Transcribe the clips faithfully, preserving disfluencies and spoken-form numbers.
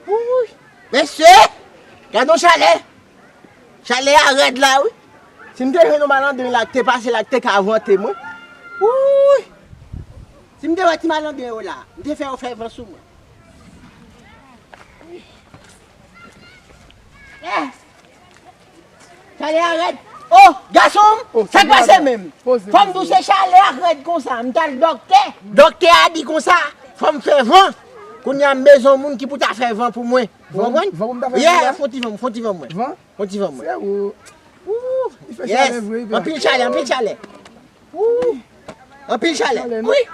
Wouy! Mesye! Gade yon chalè! Chalè a rèd la, wi! Si m te jwenn yon malandren la ki te pase la, ki te ka vante mwen. Wouy! Si m te wè ti malandren yo la, m te fè yo fè van sou mwen. Eh! Chalè a rèd. Oh, gason m, sa k pase menm? Fò m di w se chalè a k rèd konsa. M t al doktè. Doktè a di konsa, fò m fè van. Kounye a m bezwen yon moun ki pou ta fè van pou mwen. Ou konprann? Van pou m ta fè van? Yeah, fè yon ti van, fè yon ti van mwen. Van? Fè yon ti van mwen. Sè ou. Wouh! Li fè chalè vre, li fè. Anpil chalè, anpil chalè. Wouh! Anpil chalè. Wi.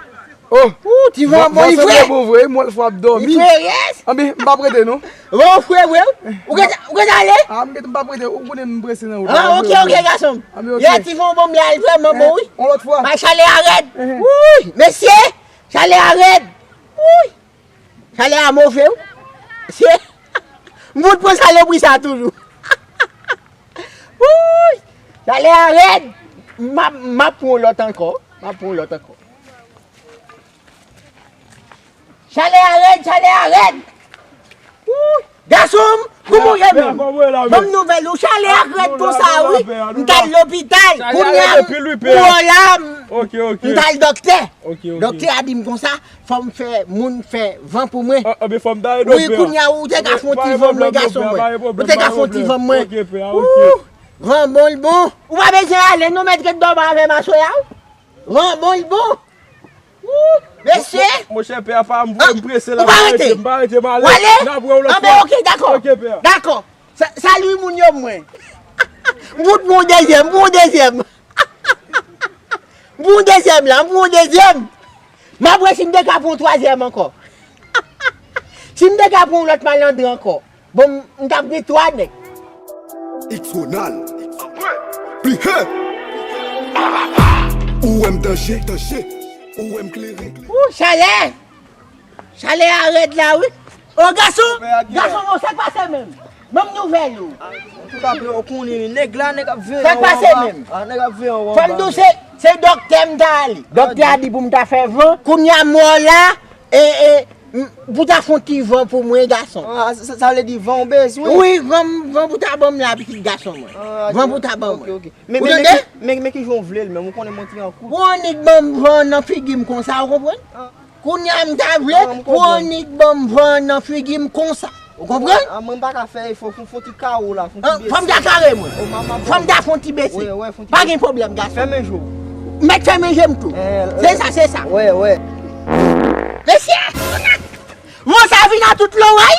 Oh. Wouh, ti van bon, li fre. Bon, bon, vre, mwen fwa ap dòmi. Li fre, yes. Anben, m pa prete non. Bon, fre, vre. Ou gen, ou gen ale? Ah, m gen, m pa prete. Ou konnen m prese nan wout. Ah, ok, ok, gason m. Anben, ok. Yeah, ti van bon, m la, li vrèman bon, wi. On lòt fwa. Bay chalè a rèd. Wouh! Mesye, chalè a rèd. Wouh! Chalè a move, wi. Se, m fout pran salopri sa toujou. Wouy! Chalè a rèd. M ap, m ap pran yon lòt ankò. M ap pran yon lòt ankò. Chalè a rèd, chalè a rèd. Wouy! Gason m, kòman w ye menm? Ban m nouvèl ou. Chalè a rèd konsa, wi. M t al lopital. Kounye a, m, m t al doktè. Doktè a di m konsa, fò m fè moun fè van pou mwen. Anben, fò m ta ye doktè a. Wi, kounye a, ou te ka fè yon ti van mwen, gason mwen. Ou te ka fè yon ti van mwen. Wouh! Van bon, l bon. Ou pa bezwen ale, non, mèt ret dòmi avè m aswè a, wi. Van bon, l bon. Wouh! Mesye! Monchè, pè a, pa m prese la. Ou pa rete? M pa rete, m ale. Ou ale? N ap wè w lòt fwa. Anben, ok, dakò. Ok, pè a. Dakò. Sa, salu moun yo mwen. M fout pran yon dezyèm, m pran yon dezyèm. M pran yon dezyèm la, m pran yon dezyèm. M ap wè si m te ka pran yon twazyèm ankò. Si m te ka pran yon lòt malandren ankò. Bon, m, m t ap gen twa nèg. X Ronald. Pli he. Ou wè m danje, danje. Ou wè m klere, klere. Wou, chalè! Chalè a rèd la, wi. O, gason! Gason, non, sa k pase menm? Ban m nouvèl ou. Antouka, pè, ou konnen, nèg la, nèg ap veye anwo anba. Sa k pase menm? Ah, nèg ap veye anwo anba. Fò m di w, se, se doktè m ta ale. Doktè a di pou m ta fè van. Kounye a, mò la, e, e, m, pou ta fè yon ti van pou mwen, gason. Ah, sa, sa vle di van ou bezwen? Wi, van, van pou ta ban m la, pitit gason mwen. Ah, van pou ta ban mwen. Ok, ok. Men, men, men ki jan w vle l menm, ou konnen mwen te an koup. Pou yon nèg ban m van nan figi m konsa, ou konprann? Kounye a m ta vle pou yon nèg ban m van nan figi m konsa. Ou konprann? Ah, mwen m pa ka fè efò, fò, fò ti kawo la, fò ti bese. Fò m ta kare mwen. Fò m ta fè yon ti bese. Pa gen pwoblèm, gason. Fèmen je w. Mèt fèmen je m tou. Se sa, se sa. Mesye! Van sa vin a tout loway.